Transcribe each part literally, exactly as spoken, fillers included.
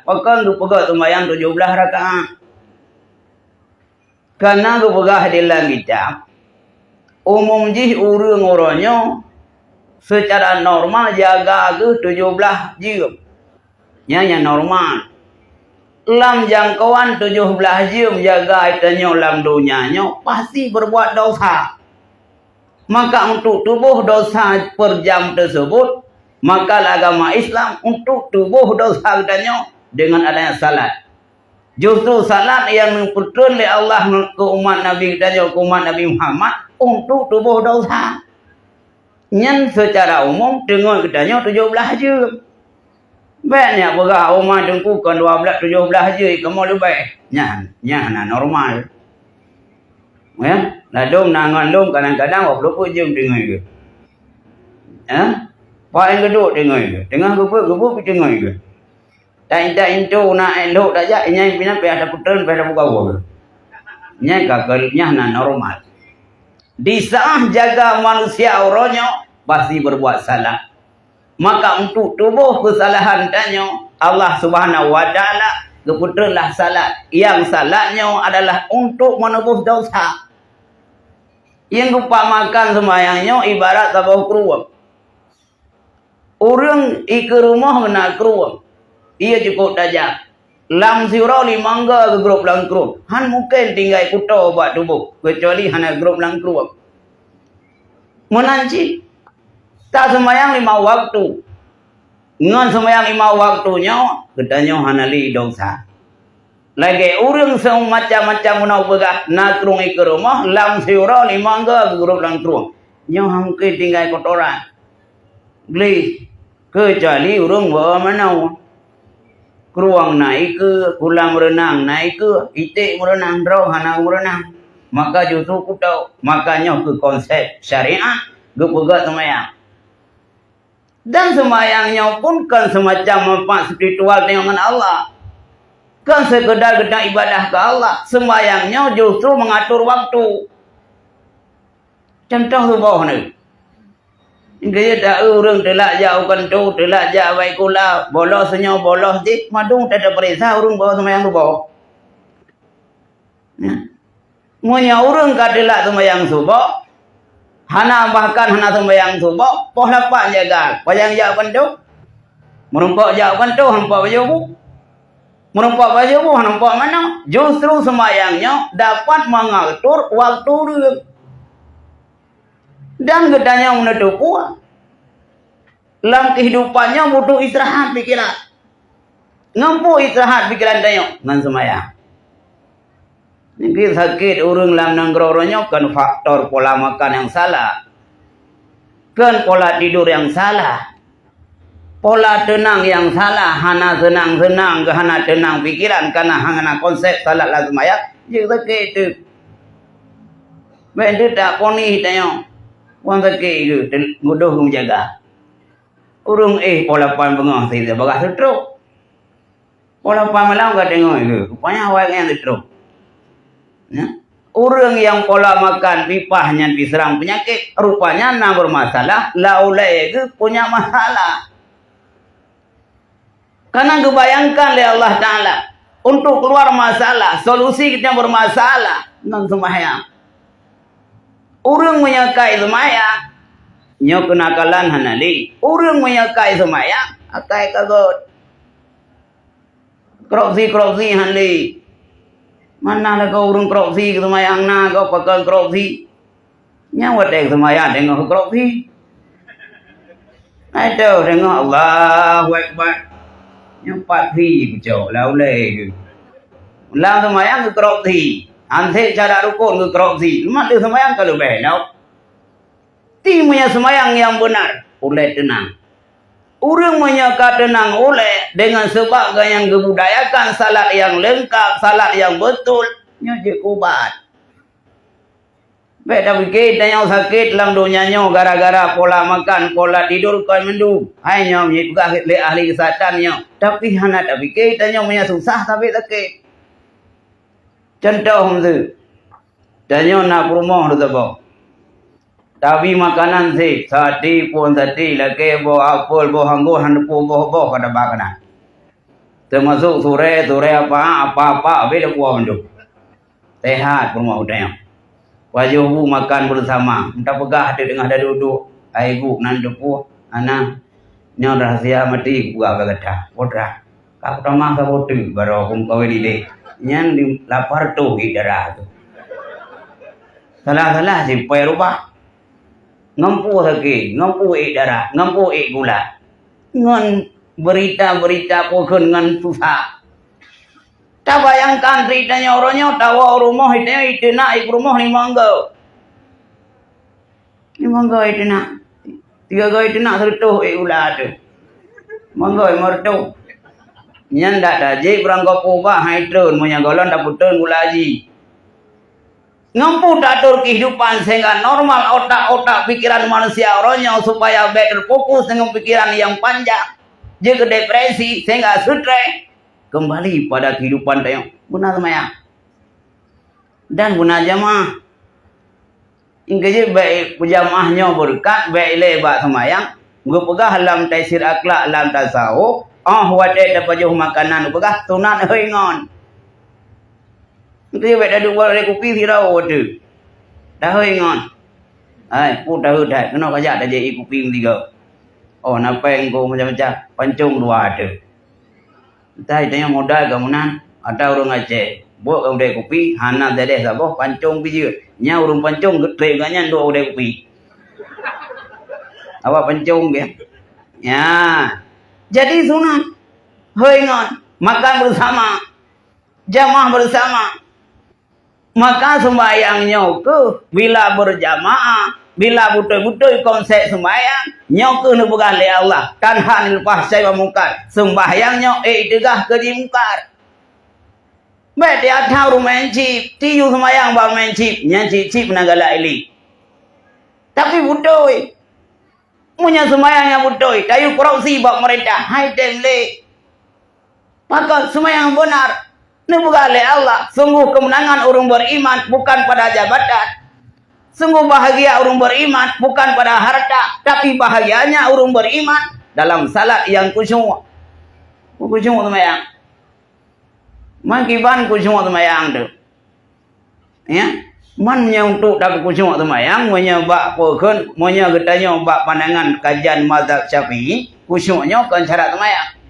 Pakon geupeugah seumayang tujoh blaih rakaat? Kana geupeugah di lam kitab, umum jih ureuëng uroe nyoe seucara normal jaga geuh tujoh blaih jeuem. Nyan nyang normal. Lam jangkauan tujoh blaih jeuem jaga tanyoe lam donya nyoe pasti berbuat dosa. Maka untuk tuboh dosa per jam tersebut, maka lam agama Islam untuk tuboh dosa geutanyoe dengan adanya salat. Justru salat nyang neupeutrön lé Allah keu umat Nabi geutanyoe, keu umat Nabi Muhammad untuk tuboh dosa. Nyan seucara umum teungoh geutanyoe tujoh blaih jeuem. Bék nyak peugah, "Oh, ma teungku kon dua blaih, tujoh blaih jeuem, kamoe leubeh." Nyan, nyan hana normal. Ya, ladôm na ngon lôn kadang-kadang dua ploh peuet jeuem teungoh geuh. Ya, paén geuduek teungoh geuh. Teungoh geupeuet, geupeuet teungoh geuh. Tak intat intu na ék lhok tajak, inyai pinan payah tapeutrön, payah tapeugawa. Nyan ka keu nyan hana normal. Di saat jaga manusia uroe nyoe pasti berbuat salah. Maka untuk tuboh kesalahan tanyoe, Allah Subhanahu wa Taala geupeutrönlah salat. Nyang salat nyoe adalah untuk meneubus dosa. Nyang geupamakan seumayang nyoe ibarat saboh krueng. Ureuëng ikeue rumoh na krueng, ie cukôp tajam. Lam siuroe limong go geugrob lam krueng, han mungken tinggai kuto bak tuboh, keucuali hana grob lam krueng. Meunan cit, taseumayang limong waktu. Ngon seumayang limong waktu nyoe, geutanyoe hana lé dosa. Lagée ureuëng seumacam-macam meunoe peugah na krueng ikeue rumoh, lam siuroe limong go geugrob lam krueng. Nyoe han mungken tinggai kotoran. Gleh, keucuali ureuëng boh manoe. Krueng na ikeue, kulam reunang na ikeue, iték meureunang, droe hana meureunang. Maka justru kuto, maka nyoe keuh konsep syariat geupeugah seumayang. Dan seumayang nyoe pun kon seumacam manfaat spiritual tanyoe ngon Allah. Kon seukeuda geutanyoe ibadah keu Allah. Seumayang nyoe justru mengatur waktu. Contoh suboh nyoe. Geuyue ta ureuëng teulak jak u kantô, teulak jak baikula, bolos nyoe, bolos jih, mandum teupeuriksa ureuëng boh seumayang suboh. Nyan. Meunyoe ureuëng ka teulak seumayang suboh, hana, bahkan hana seumayang suboh, poh lapan jaga, payah jak u kantô. Meurumpok jak u kantô, hana nampak bajée bu. Meurumpok bajée bu, hana nampak manoe. Justru seumayang nyoe dapat mengatur waktu ureuëng. Dan geutanyoe meuneutoe peue? Lam keuhidupan nyoe butuh istirahat pikiran. Ngon peue istirahat pikiran tanyoe? Ngon seumayang. Nyang sakét ureuëng lam nanggroe nyoe kon faktor pola makan nyang salah. Kon pola tidur nyang salah. Pola teunang nyang salah, hana seunang-seunang, hana teunang pikiran, kana hana konsep salat lam seumayang, jeuet sakét teuk. Bék teutak ponih tanyoe. Wan sakét geuh, geudoh geujaga. Ureuëng éh poh lapan beungoh sibagoe seutrok. Poh lapan malam ka deungoe geuh, rupanya awai nyan seutrok. Ya. Ureuëng nyang pola makan pipah nyan jiseurang peunyakét, rupanya na beurmasalah, lam ulée geuh punya masalah. Kana geubayangkan lé Allah Taala untuk keluar masalah, solusi kita bermasalah, ngon seumayang. Ureuëng meunyoe kai seumayang, nyoe keunakalan hana lé. Ureuëng meunyoe kai seumayang, akai ka göt. Korupsi-korupsi hana lé. Mana lagoe ureuëng korupsi seumayang na gob pakon korupsi. Nyang watée seumayang deungoe korupsi. Ai teuh deungoe Allahu Akbar. Nyoe pat phi kucok lam ulée geuh. Lam seumayang geukorupsi. Anseb cara rukon geukorupsi. Leumah lheueh seumayang ka leubeh lom. Ti meunyoe seumayang nyang beuna, ulée teunang. Ureuëng meunyoe ka teunang ulée deungon seubab geuh nyang geubudayakan salat nyang leungkab, salat nyang beutôi, nyoe jeuet ubat. Bék tapike tanyoe sakét lam donya nyoe gara-gara pola makan, pola tidur kon mandum. Hai nyoe jipeugah lé ahli keusehatan nyoe, tapi hana tapike tanyoe meunyoe susah sabé sakét. Contoh miseu, tanyoe na peurumoh teusaboh. Tabi makanan sit, sate, puon sate, lakée boh apel, boh anggô, hana teupeu boh-boh ka taba keunan. Teumasok surée, surée apa, apa-apa, habéh tapuwoe mandum. Sehat peurumoh geutanyoe. Pajoh bu makan bersama. Tapeugah teuk teungoh taduek-duek, "Hai bu, nan teupeue, hana. Nyoe rahsia maté kupeugah bak gata." Putra, ka kutamah saboh teuk baroe kumeukawen idéh. Nyan di lapar toh ék darah tu. Salah-salah sipai rubah. Ngon peue sakét, ngon peue ék darah, ngon peue ék gula. Ngon berita-berita peue kheun ngon susah. Tabayangkan, si tanyoe uroe nyoe tawoe u rumoh, si tanyoe iteunak, i peurumoh limong go. Limong go iteunak. Tiga go iteunak, seureutôh ék gula teuh. Limong go limong reutôh. Nyan dak tajép beurangkapeue ubah, hai treun, meunyoe gohlom tapeuteun gula jih. Ngon peue tatur kehidupan sehingga normal otak-otak pikiran manusia uroe nyoe supaya bék terfokus dengan pikiran yang panjang, jeuet keu depresi sehingga stres. Kembali pada kehidupan tanyoe, guna seumayang dan guna jamaah. Ingkeu jeuet bék peujamaah nyoe beureukat, bék ilée bak seumayang. Geupeugah lam Taisir Akhlak lam tasawuf, óh watée tapajoh makanan geupeugah sunat hôi ngon. Engkeu bék taduek bak kupi sidroe teuh. Tahôi ngon. Hai, peue tahôi that, keunoe kajak tajak ié kupi meusigoe. Oh, na péng ko macam-macam, pancong dua teuh. Entah tanyoe modal ka meunan, ata ureuëng Aceh. Buet ka udeb kupi, hana tadeh saboh, pancong pi jeuet. Nya ureuëng pancong geutrép geuh nyan duek udeb kupi. Awak pancong geuh. Ya. Jadi sunat. Hôi ngon, makan bersama. Jamaah bersama. Maka sembahyang nyoe keuh bila berjamaah, bila beutôi-beutôi konsep sembahyang, nyoe keuh neupeugah lé Allah, "Tanha 'anil fahsya'i wal munkar." Sembahyang nyoe ék teugah keu jimungkar. Bék tiap that ureuëng main chip, tiyue sembahyang bak main chip, nyan chip-chip meunan galak ilée. Tapi beutôi. Meunyoe seumayang nyang beutôi, tayue korupsi bak pemerintah, hai tem lé. Pakon seumayang beunar? Neupeugah lé Allah, "Sungguh keumeunangan ureuëng beriman bukan pada jabatan. Sungguh bahagia ureuëng beriman bukan pada harta, tapi bahagianya ureuëng beriman dalam salat yang khusyuk." Khusyuk seumayang. Makiban khusyuk seumayang tu. Ya, man meunyoe untuk tapeukusyuk seumayang, meunyoe bak peue kheun, meunyoe geutanyoe bak pandangan kajian mazhab Syafi'i, kusyuk nyoe kon syarat seumayang.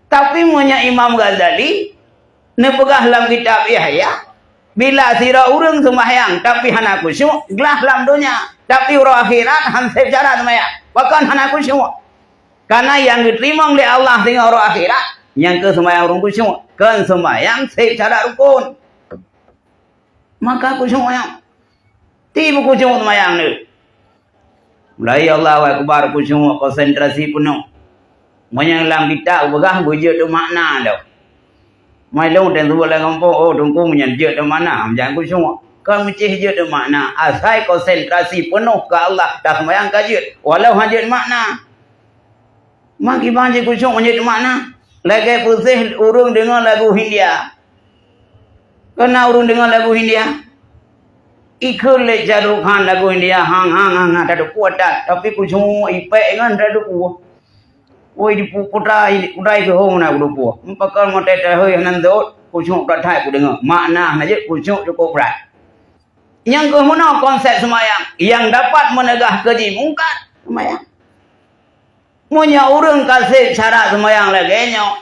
Tapi meunyoe Imam Ghazali neupeugah lam kitab Ihya, bila sidroe ureuëng seumayang tapi hana kusyuk, glah lam donya, tapi uroe akhirat han sép syarat seumayang, pakon hana kusyuk. Karena nyang geuteurimong lé Allah singoh uroe akhirat, nyang keuh seumayang ureuëng kusyuk, kon seumayang sép syarat rukon. Maka kusyuk nyan. Ti beukusyuk seumayang nyoe. Mulai Allahu Akbar kusyuk, konsentrasi peunoh. Meunyoe lam kitab peugah beujeuet teumakna lom. Mai lôn dan sebelah gampông, oh, teungku meunyan jeuet teumakna, meunyan kusyuk. Kon meucih jeuet teumakna, asai konsentrasi peunoh keu Allah, taseumayang ka jeuet, walau han jeuet makna. Makiban jih kusyuk meunyoe teumakna, lagée peuseh ureuëng deungoe lagu Hindia. Keu na ureuëng deungoe lagu Hindia, ikheun lé Shah Rukh Khan lagu Hindia, hang, hang, hang, hang, tadeuh kuat that, tapi kusyuk ipék ngon tadeuh kuat. Woi, di pu-, putra, putra ikeu hong na kudupoh. Pakon meutai tahôi hana ndot, kusyuk brat that kudeungoe. Makna hana jeuet, kusyuk cukup brat. Nyang keuh meunoe konsep seumayang nyang dapat meuneugah keu jih mungkat seumayang. Meunyoe ureuëng ka sép syarat seumayang lagée nyoe,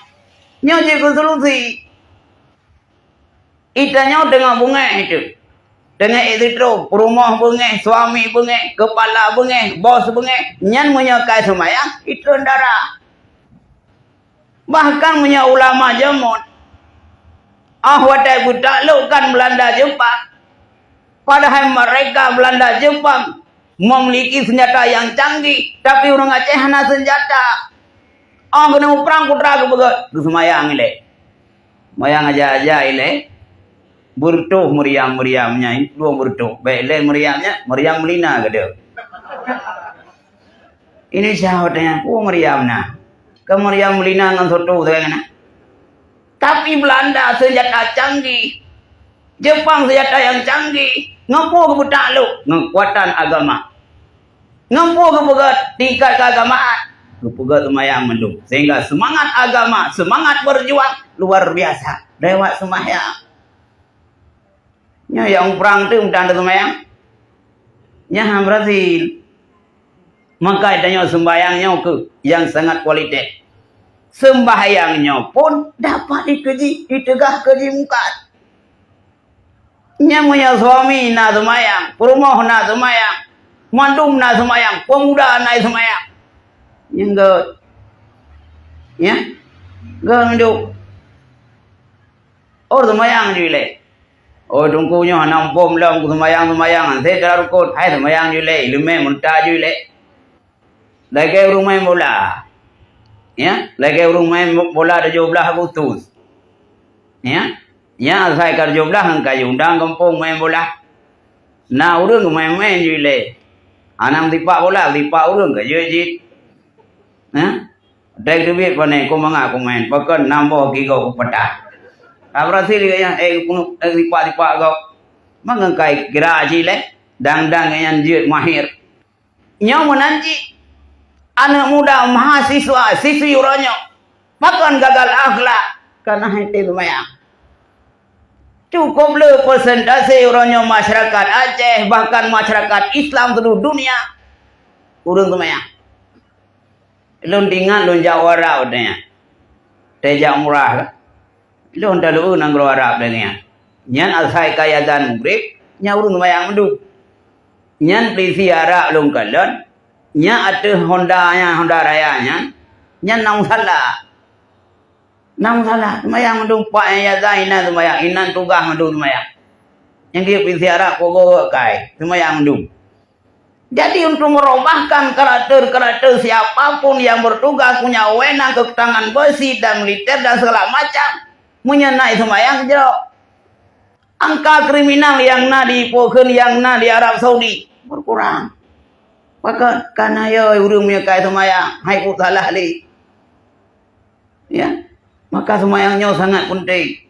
nyoe jeuet keu solusi. Ita nyoe teungoh beungéh teuh. Teungoh ék sitroh, peurumoh beungéh, suami beungéh, keupala beungéh, bos beungéh, nyan meunyoe ka seumayang, itreun darah. Bahkan meunyoe ulama jameun, ah, watée beutaklukkan Beulanda Jeupang, padahai meureka Beulanda Jeupang memiliki senjata nyang canggih, tapi ureuëng Aceh hana senjata. Oh, keuneuk muprang putra geupeugah, geuseumayang ilée. Seumayang aja-aja ilée. Beureutoh meuriam-meuriam nyan, dua beureutoh. Bék ilée meuriam nyan, meuriam meulina geude. Ini siapa tanya, oh, meuriam na. Keu meuriam meulina ngon soto sagai na. Tapi Beulanda senjata canggih. Jeupang senjata nyang canggih. Ngon peue geupeutak lok? Ngon keukuatan agama. Ngon peue geupeugét tingkat keuagamaan? Geupeugah seumayang mandum. Sehingga semangat agama, semangat berjuang luar biasa lewat seumayang. Nyoe nyang prang tu meudan seumayang. Nyan han berhasil. Maka tanyoe sembahyang nyoe keuh nyang sangat kualitas. Sembahyang nyoe pun dapat dikeuji, diteugah keuji mungkat. Nyang meunyoe suami na seumayang, peurumoh na seumayang, mandum na seumayang, pemuda na seumayang. Nyang gèt. Ya? Gèt mandum. Oh, seumayang ju ilèe. Oh, teungku nyoe hana muphom lom, seumayang-seumayang, sét rukon. Hai seumayang ju ilèe, ileumèe meunta ju ilèe. Lagèe ureueng main bola. Ya, lagèe ureueng main bola tujoh blah Agustus. Ya. Nyan asai ka tujoh blah ngon ka jiundang gampông main bola. Na ureueng main-main ju ilèe. Hana meusipak bola, sipak ureueng ka jeuet jih. Ha? Dai teubiet pane ku mangat ku main, pakon nam boh gigoe ku peutah. Ka berhasil geuh nyan, eh, eh, sipak-sipak gob. Mangat kai kira cit lé, dang-dang nyan jeuet mahir. Nyoe meunan cit, aneuk muda mahasiswa siswi uroe nyoe, pakon gagal akhlak, kana han seumayang. Cukup le persentase uroe nyoe masyarakat Aceh, bahkan masyarakat Islam seluruh dunia, ureueng seumayang. Lôn teuingat lôn jak u Arab watèe nyan. Watèe jak umrah ka. Lôn talu'eu nanggroe Arab lagèe nyan. Nyan asai ka azan Maghrib, nyan ureueng seumayang mandum. Nyan polisi Arab lôn kalon, nyan ateueh Honda nyan, Honda Raya nyan, nyan na musala. Na musala, seumayang mandum, pak nyang azan inan seumayang, inan tugaih mandum seumayang. Nyang geuyue polisi Arab, poh goe kai, seumayang mandum. Jadi, untuk merubahkan karakter-karakter siapa pun yang bertugas punya wewenang kekutangan besi dan militer dan segala macam, meunyoe na seumayang jroh. Angka kriminal nyang na di, peue kheun nyang na di Arab Saudi berkurang. Pakon? Kana yo ureueng meunyoe ka seumayang, hai peue salah lé. Ya. Maka seumayang nyoe sangat penting.